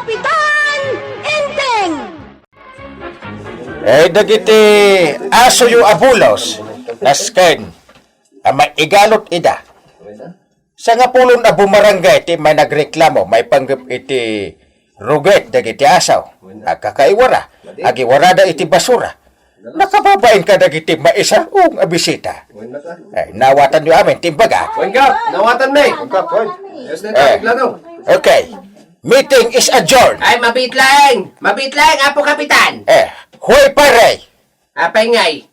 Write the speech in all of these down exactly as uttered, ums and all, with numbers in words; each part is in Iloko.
Kapitan Enteng! Eh, dagiti asoyo a bulos, nasken a maigalot ida. Sangapulon a bumarangay ti immay nagreklamo maipanggep iti ruget dagiti aso. Agkakaiwara, agiwarada iti basura. Nakababain kadagiti maisarong a bisita. Eh, nawatanyo amin ti imbaga. Wen, Kap, nawatanmi. Wen, Kap, wen. Yes, na Eh, tayo, Lado. Okay. Meeting is adjourned. Ay, mabit laeng. Mabit laeng, Apo Kapitan. Eh, hoy, pare. Apay ngay?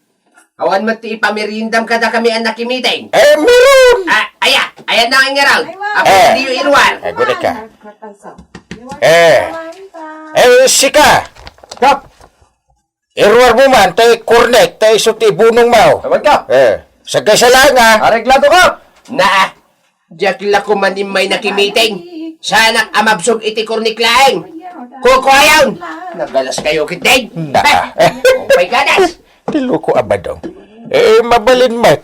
Awan met ti ipameriendam kadakami a nakimiting. Eh, meron. Ah, aya, aya na nga raw. Apo, Eh. diyo iruar. Eh, gulit ka. Eh. Eh, sika. Kap. Iruar mo man, tay kornek, tay iso ti ibunong mo. Awan ka. Eh, sagay sa lang, ah. Areglado ka. Naa, diak la ko man immay nakimiting. Saanak a mabsog iti kornek laeng. Kukuayon. Nagalas kayo, kiting. Naa. Upay gadas. Ti loko a badong. Eh, mabalin met.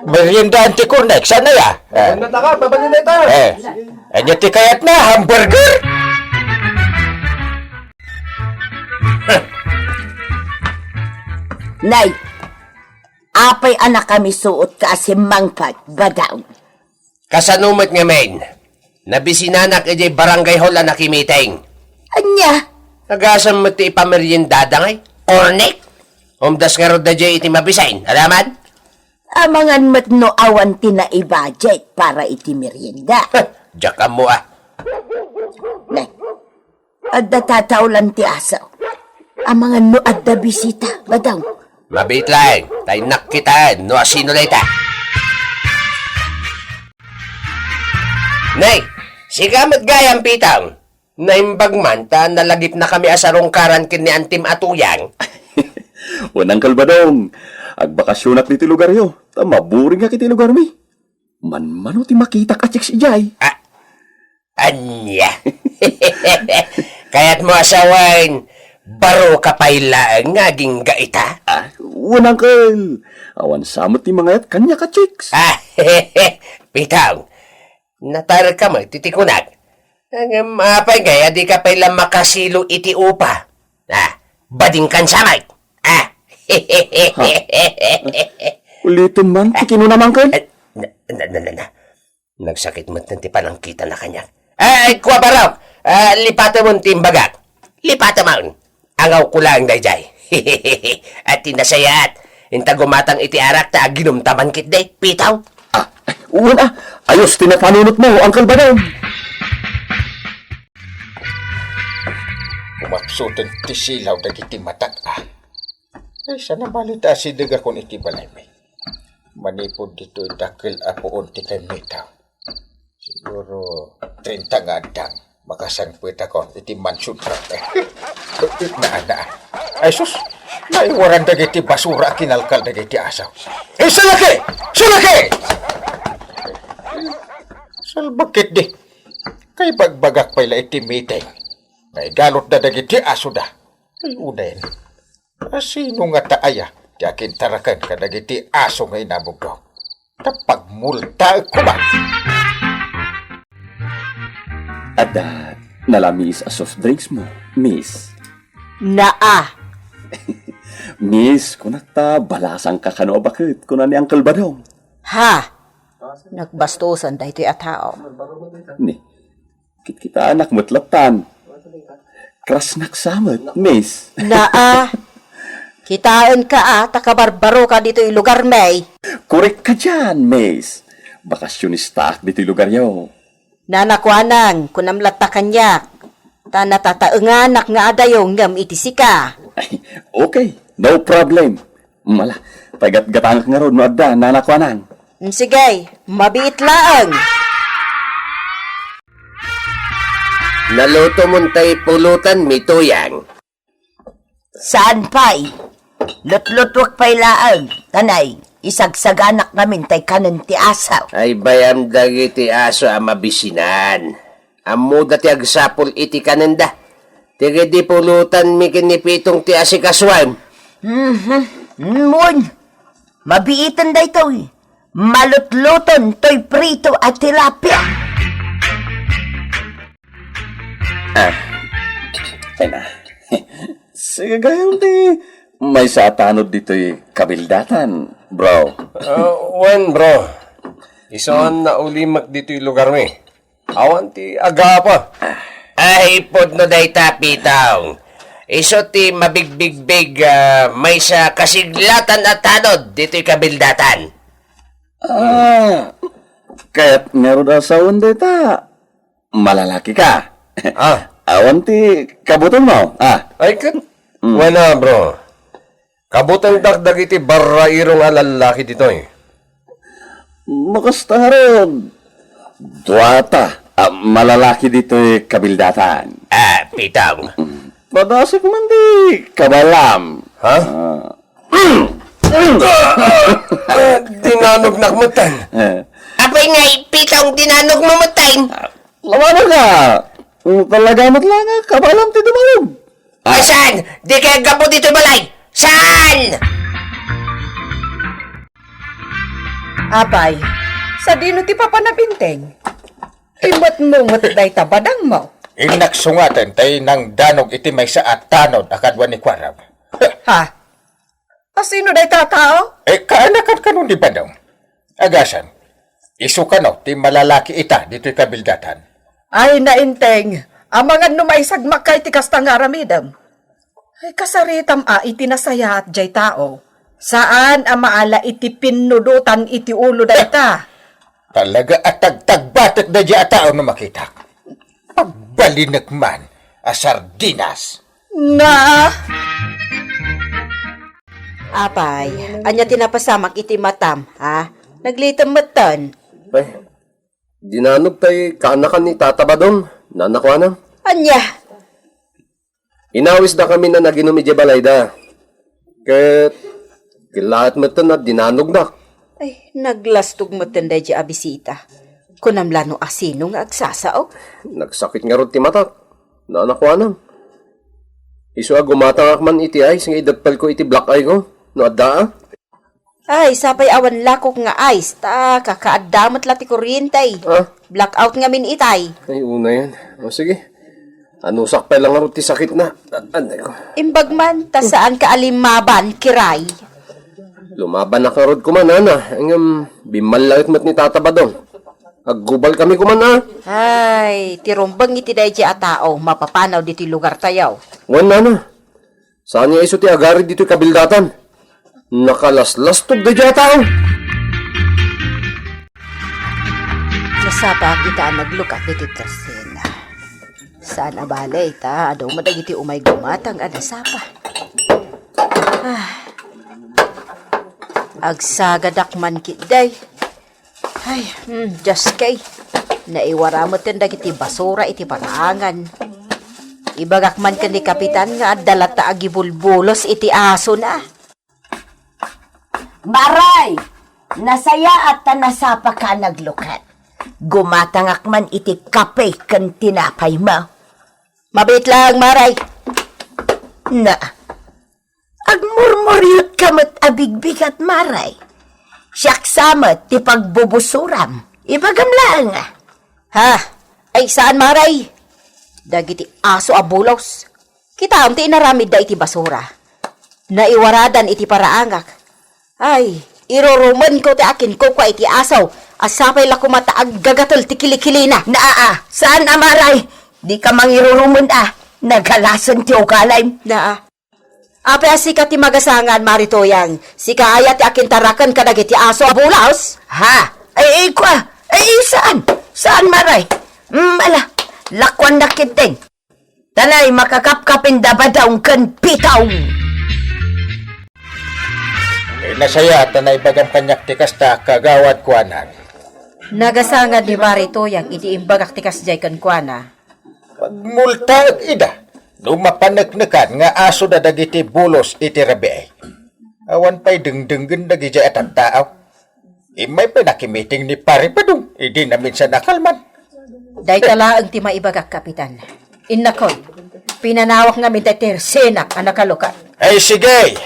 Meriendaan ti kornek, sana ya? Eh. Awan na taka, mabalin na ita. Eh. Anya ti kayat na, hamburger? Nay, apay a nakamisuot ka a simmangpet, Badong? Kasano met ngamin? Nabisinanak idiay barangay hall a nakimiting. Anya? Nagasam met ti ipameriendada ngay? Kornek? Umdas ngarud daydiay iti mabisin. Alaman? Amangan met no awan ti naibajet para iti merienda. Diak ammo, ah. Nay, adda tataolan ti aso. Amangan no adda bisita, Badong. Mabit laeng, tay nakkitaan no asino dayta. Nay, sika met gayam, Pitong. Naimbag man ta nalagipnakami a sarungkaran ken ni Antim a Tuyang. Wen, Uncle Badong, agbakasyonak ditoy lugaryo, ta maburingak iti lugarmi. Manmano ti makitak a chicks idiay. Ah, ania? Kayatmo a sawen, baro ka pay laeng nga agingga ita? Ah, wen, Uncle. Awan sa met ti mangayat kaniak a chicks. Ah, Pitong, natarka met iti kunak. Ngem apay ngay a dika pay la makasilo iti upa? Ah, badingkan sa met. Ah. Ha? Ulitem man ti kinunam, Uncle? Eh, na, na, na, na, na. Nagsakit met ti panangkitan na kaniak. Ay, kua, Barok! Ah, lipatemon ti imbagak. Lipatemon. Angawko laeng daydiay. At ti nasayaat, inta gumatang iti arak ta aginumtaman ketdi, Pitong. Ah, wen, ah. Ayos ti napanunotmo, Uncle Badong. Umapsuten ti silaw dagiti matak, ah. Ay, sana balita asidegakon iti balaymi. Manipud ditoy dakkel a puon ti kaymita. Siguro treinta nga addang makasangpetakon iti mansion. Naa, naa. Ay, sus! Naiwaran dagiti basura a kinalkal dagiti aso. Eh, salaki! Salaki! Salbag ketdi. Kaibagbagak pay la iti meeting. Naigalotda dagiti asoda. Ay, unen. Asino ngata aya ti akintaraken kadagiti aso nga inabugko? Ta pagmultaek koma. Adda nalamiis a soft drinks mo, miss? Naa. Miss, kunak ta balasangka kano a baket, kuna ni Uncle Badong. Ha? Nagbastosan daytoy a tao. Ni, kitkitaanak met lattan. Krasnak sa met, miss. Naa. Kitaenka a, ta kabarbaroka ditoy lugarmi. Korek ka dian, miss. Bakasyonistaak ditoy lugaryo. Nana Kuanang, kunam latta kaniak. Ta natataenganak nga adayo ngem iti sika. Ay, okay, no problem. Mala, paigatgatangak ngarud no adda, Nana Kuanang. Mm, sige, mabiit laeng. Nalutomon tay pulutan, Mituyang. Saan pay? Lutlutuek pay laeng. Tanay, isagsaganak ngamin tay kanen ti asaw. Ay, bayam dagiti aso a mabisinan. Ammoda ti agsapul iti kanenda. Ti ketdi pulutanmi ken ni Pitong ti asikasuem. Mhm. Wen. Mabiiten daytoy. Malutluton toy prito a tilapia. Ah, Ay na. Sige gayam ti maysa a tanod ditoy kabildatan, bro. Ah, wen, bro. Isu a naulimek ditoy lugarmi. Awan ti agapa. Ay, pudno dayta, Pitong. Isu ti mabigbigbig, ah, maysa kasiglatan a tanod ditoy kabildatan. Ah, kayat ngarud a sawen dayta. Malalaki ka. Ah. Awan ti kabutanmo, ah. Ay, ket, Mm. Wala, bro. Kabutandak dagiti barrairong a lallaki ditoy. Makasta ngarud. Duata a malalaki ditoy kabildatan. Ah, Pitong. Padasek man ti kabalam. Ha? Ah. Ah, dinanognak metten. Eh. Apay nga, Pitong, dinanogmo metten? Lawanaka. Talaga met la nga kabalam ti dumalog. Ah. Ay, saan? Di kay aggapu ditoy balay? Saan? Apay, sadino ti papanam, Inteng? Imetmo met dayta badangmo. Innak sungaten tay nangdanog iti maysa a tanod a kadua ni Kuarab. Ha? Asino dayta a tao? Eh, kaanakan kano ni Badong. Agasem, isu kano ti malalaki ita ditoy kabildatan. Ay, na, Inteng, amangan no maisagmakka iti kasta nga aramidem. Ay, kasaritam a iti nasayaat jay tao. Saan a maala iti pinnudotan iti ulo dayta. Talaga a tagtagbatek daydiay a tao no makitak. Pagbalinek man a sardinas. Na! Apay, ania ti napasamak iti matam, ha? Naglitem metten. Ay, dinanog tay kaanakan ni Tata Badong, nanakuana. Ania? Inawisdakami a naginum idiay balayda. Ket kellaat metten a dinanognak. Ay, naglastog metten daydiay a bisita. Kunam la no asino nga agsasao? Nagsakit ngarud ti matak. Nanakuanam. Isu a gumatangak man iti ice nga ideppelko iti black eye ko. No adda a? Ay, sapay awan lakok nga ice, ta kakaadda met la ti kuryente. Ah? Blackout ngamin itay. Ay, unayen. O, sige. Anusak pay la ngarud ti sakitna. A-, anay ko. Imbag man, ta saanka a limaban, kiray. Lumabanak ngarud koma, nana. Ngem, bimmallaet met ni Tata Badong. Aggubalkami koma, a. Ay, ti rumbeng iti daydiay a tao, mapapanaw ditoy lugartayo. Wen, nana. Saan nga isu ti agarid ditoy kabildatan? Nakalaslastog daydiay a tao. Nasapaak ita a naglukat ditoy tersena. Saan a bale ita, adu met dagiti umay gumatang a nasapa. Ah. Agsagadak man ketdi. Ay, hmm, diaskay. Naiwara metten dagiti basura iti paraangan. Ibagak man ken ni Kapitan nga adda latta agibulbulos iti asona. Maray! Nasayaat ta nasapaka a naglukat. Gumatangak man iti kape ken tinapaymo. Mabiit laeng, Maray. Na, agmurmuriotka met a bigbigat, Maray. Siak sa met ti pagbubusuram. Ibagam laeng, a. Ha? Ay, saan, Maray? Dagiti aso a bulos. Kitaem ti inaramidda iti basura. Naiwaradan iti paraangak. Ay, irurumenko ti akinkukua iti aso, a sapay la koma ta aggagatel ti kilikilina. Naa, saan a, Maray? Dika mangirurumen a, nagalasen ti ugalim. Naa. Apay a sika ti magasangan, Mari Toyang? Sika aya ti akintaraken kadagiti aso a bulos? Ha? Ay, ay, kua. Ay, saan? Saan, Maray? Mm, ala, lakuan na ketdin. Tanay, makakapkapin da Badong ken Pitong. Eh, nasaya, ta naibagam kaniak ti kasta, kagawad, kuanan. Nagasangad ni Mari Toyang iti imbagak ti kasdiay kenkuana. Pagmultaek ida, no mapaneknekan nga asoda dagiti bulos iti rabii. Awan pay dengdenggen dagidiay a tattaaw. Immay pay nakimiting ni Pari Badong, idi naminsan a kalman. Dayta laeng ti maibagak, Kapitan. Innakon, pinanawak ngamin daytoy tersenak a nakalukat. Ay, sige!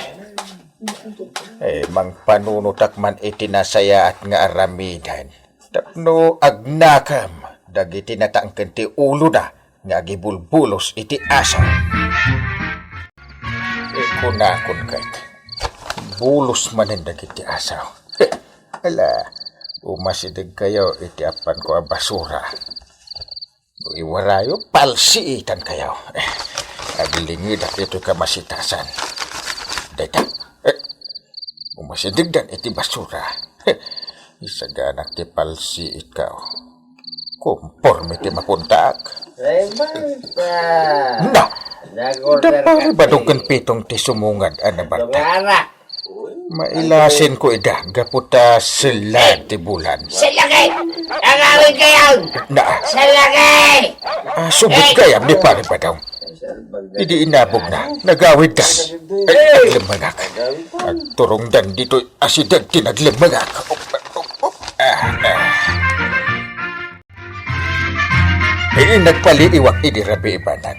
Eh, mangpanunotak man iti nasayaat nga aramiden. Tapno agnakem dagiti natangken ti uloda nga agibulbulos iti aso. Kunakon ket, bulos manen dagiti asaw. Ala, umasidegkayo iti appanko a basura. No iwarayo, palsiitankayo. Aglingedak itoy kamasitasan. Dayta, eh, umasidegdan iti basura. Isaganak ti palsiitko. Komporme ti mapuntak. Ay, basta. Na! Nag-order Da pare ka, ba eh. Dukon pitong ti sumungad a nabalta? Sumara. Mailasin ko ida, gapu ta sella ti bulan. Salakay! Agawid kayo! Na, Salakay! Ah, subot gayam ni Pare Badong. Idi inabog na, nagawid dan. Ay, aglemengak. Agturongdan ditoy asideg ti naglemengak. Ah, ah. Idi nagpaliiwak idi rabii banag.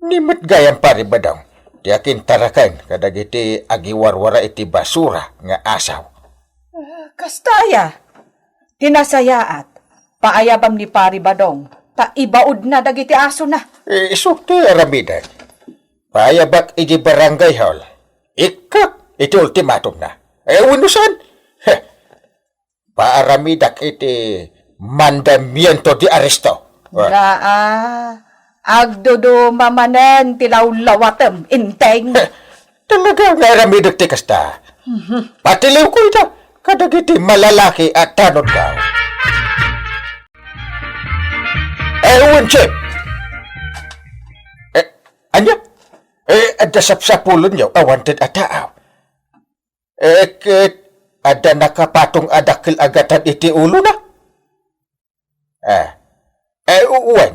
Ni met gayam Pare Badong, ti akintaraken kadagiti agiwarwara iti basura nga asaw. Ah, kasta aya? Ti nasayaat, paayabam ni Pare Badong, ta ibaudna dagiti asona. Eh, isu ti aramidek. Paayabak iti barangay hall. Ikkak iti ultimatumna. Eh, wenno saan? Heh. Paaramidak iti mandamiento de arresto. Ah. Daa, agduduma manen ti lawlawatem, Enteng. Heh, talaga nga aramidek ti kasta. Mhm. Patiliwko ida kadagiti malalaki a tanodko. Eh, wen, Chief. Eh, ania? Eh, adda sapsapulenyo a wanted a tao. Eh, ket adda nakapatong a dakkel a gatad iti ulona? Eh, eh, u-, wen.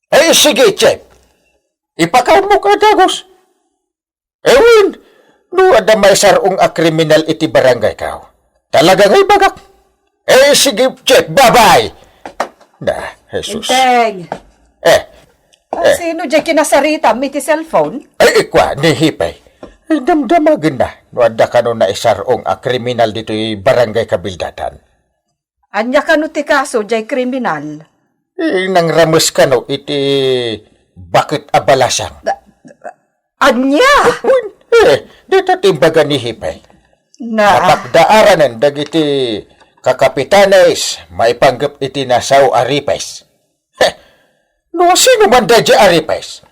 Eh, sige, Chief. Ipakaammo ka dagus. Eh, wen, no adda maisar-ong a kriminal iti barangay kaw, talaga nga ibagak. Eh, sige, Chief, bye-bye. Na, Jesus. Enteng. Eh, Ah, eh. Sino diay kinasaritam iti cellphone? Ay, ikua, ni Hepe. Ay, damdamagenna no adda kano naisar-ong a kriminal ditoy barangay Kabildatan. Ania kano ti kaso diay kriminal? Eh, nangrames kano iti baket a balasang. Da-, ania? Wen, eh, dayta ti imbaga ni Hepe. Na. Napakdaaranen dagiti kakapitanes maipanggep iti nasao a ripes. Heh, no sino man daydiay a ripes,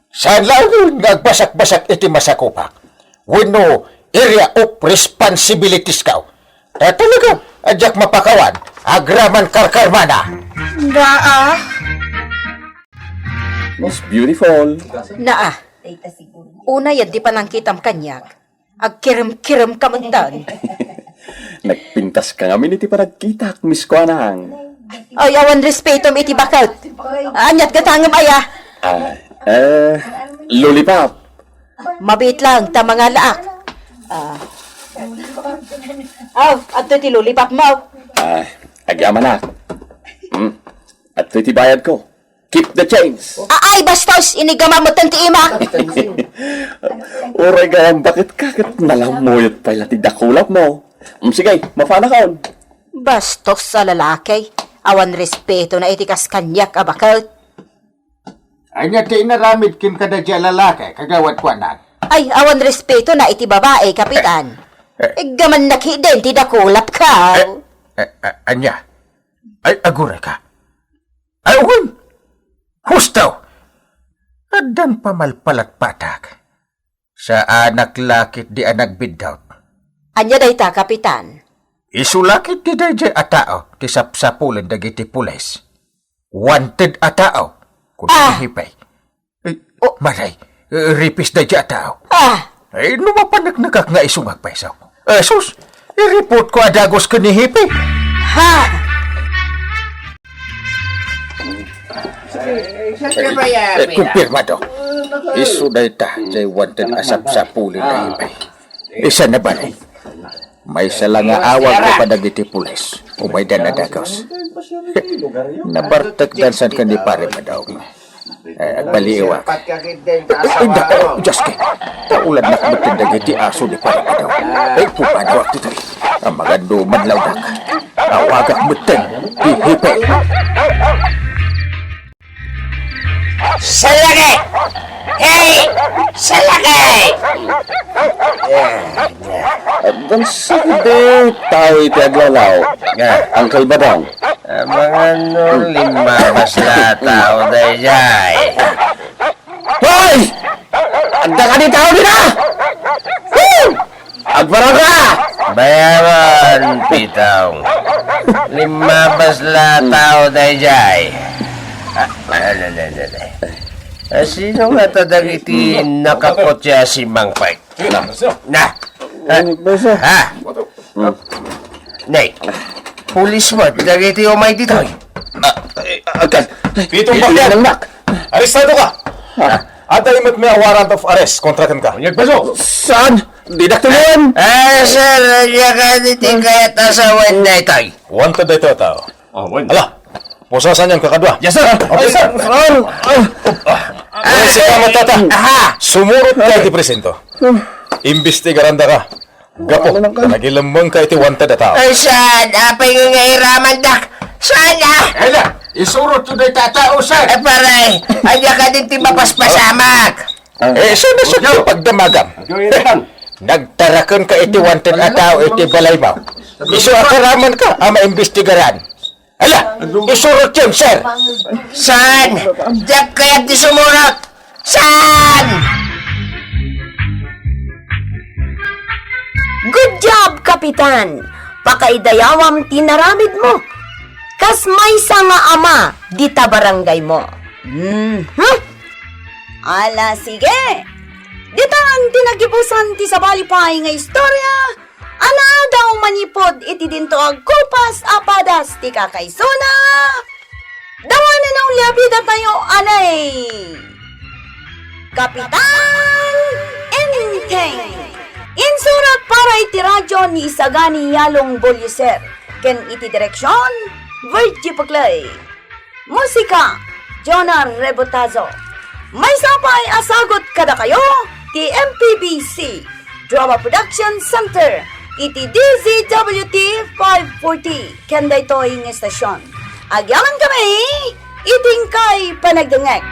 saan laengen nga agbasakbasak iti masakupak wenno area of responsibilitiesko. Ta talaga, a diak mapakawan, agraman karkarmana. Naa. Most beautiful. Naa. Unay a di panangkitam kaniak, agkiremkiremka metten. Nagpintaska ngamin iti panagkitak, Miss Kuanang. Ay, awan respetom iti baket. Aniat gatangem aya? Ah, eh, lollipop. Mabiit lang ta mangalaak. Ah. Aw, adtoy ti lollipop mo. Ah, agyamanak. Hmm. Adtoy ti bayadko. Keep the change. Ay, bastos, inigamam metten ti imak. Uray gayam baket ka ket nalamuyot pay la ti dakulapmo. Mm, sige, mapanakon. Bastos a lalaki, awan respetona iti kas kaniak a baket. Ania ti inaramid ken kadaydiay a lalaki, Kagawad Kuanang? Ay, awan respetona iti babai, Kapitan. Eh, eh. Iggamannak iden ti dakulapko. Eh, eh, eh, ania? Ay, agurayka. Ay, wen! Husto! Addan pamalpalatpatak. Saanak la ketdi a nagbiddut. Ania dayta, Kapitan? Isu la ketdi daydiay a tao ti sapsapulen dagiti pulis. Wanted a tao, kuna ni Hepe. Eh, oh. Maray, eh, ripis daydiay a tao. Ah! Eh, no mapaneknekak nga isu nga agpayso. Eh, sus, i-reportko a dagus ken ni Hepe. Ha? Eh, kumpirmado. Isu dayta, diay wanted a sapsapulen ni Hepe. Isu na bale. Maysa la nga awagko kadagiti pulis. Umayda a dagus. Nabartekdan san ken ni Pare Badong. Eh, agbaliwak. Ay, dako, Diyos ko. Taulannak metten dagiti aso ni Pare Badong. Ay, pumadawak ditoy. Amagad no madlawdak. Awagak metten ti Hepe. Salaki! Hey! Salaki! Addan sakit dayta iti aglalaw. Uncle Badong. Amangan no limmabas la a tao daydiay. Hoy! Adda kadi tao dita? Woo! Agparang ka! Bayawan, Pitong. Limmabas la a tao daydiay. Ah, ah, ah, ah, ah, ah. Ah, sino nga ta dagiti nakakotse a simmangpet? Na. Ano ba siya? Ha? Nay, pulis met dagiti umay ditoy. Ah, eh, agkan. Pitong Pitong bakyan. Nangnak. Arestado ka! Ah. Adda imet met a warrant of arrest kontra kenka. Unyag paso! Saan? Didak tuluan! Ah, sir, ania kadi ti kayat a sawen daytoy? Wanted daytoy a tao. Ah, wanted. Ala, pusasan yan kakadua. Yes, sir. Okay, sir. Sir, ah. Ay, sika matata. Aha. Sumurot ka iti presinto. Imbestigaranda ka. Gapu, ano lang ka? Nagilemmeng ka iti wanted a tao. Ay, saan? Apay nga nga iramandak? Saan, ah? Ala, isurot to dayta a tao, sir. Eh, pare, ania kadi ti mapaspasamak? Eh, saan na siya pagdamagam? Nagtaraken ka iti wanted a tao iti balay mo. Isu a karaman ka, a maimbestigaran. Ala, isurot yun, sir. Saan? Diak kayat ti sumurot. Saan? Good job, Kapitan! Pakaidayawam ti naramid mo. Kas maysa nga ama dita barangay mo. Mhm. Ala, sige. Ditan ti nagibusan ti sabali pay nga istorya. Anaadaw manipud iti dinto agkupas a padas ti kakaisuna. Dawanen a uliabidatayo, anay! Kapitan Enteng. Insurat para iti radio ni Isagani Yalong Boliser ken iti direksion, Virgie Puclay. Musika, Jonah Rebotazo. Maysa pay a sagut kadakayo ti M P B C Drama Production Center iti D Z W T five forty ken daytoy nga estasion. Agyaman kami iti inkay panagdengngeg.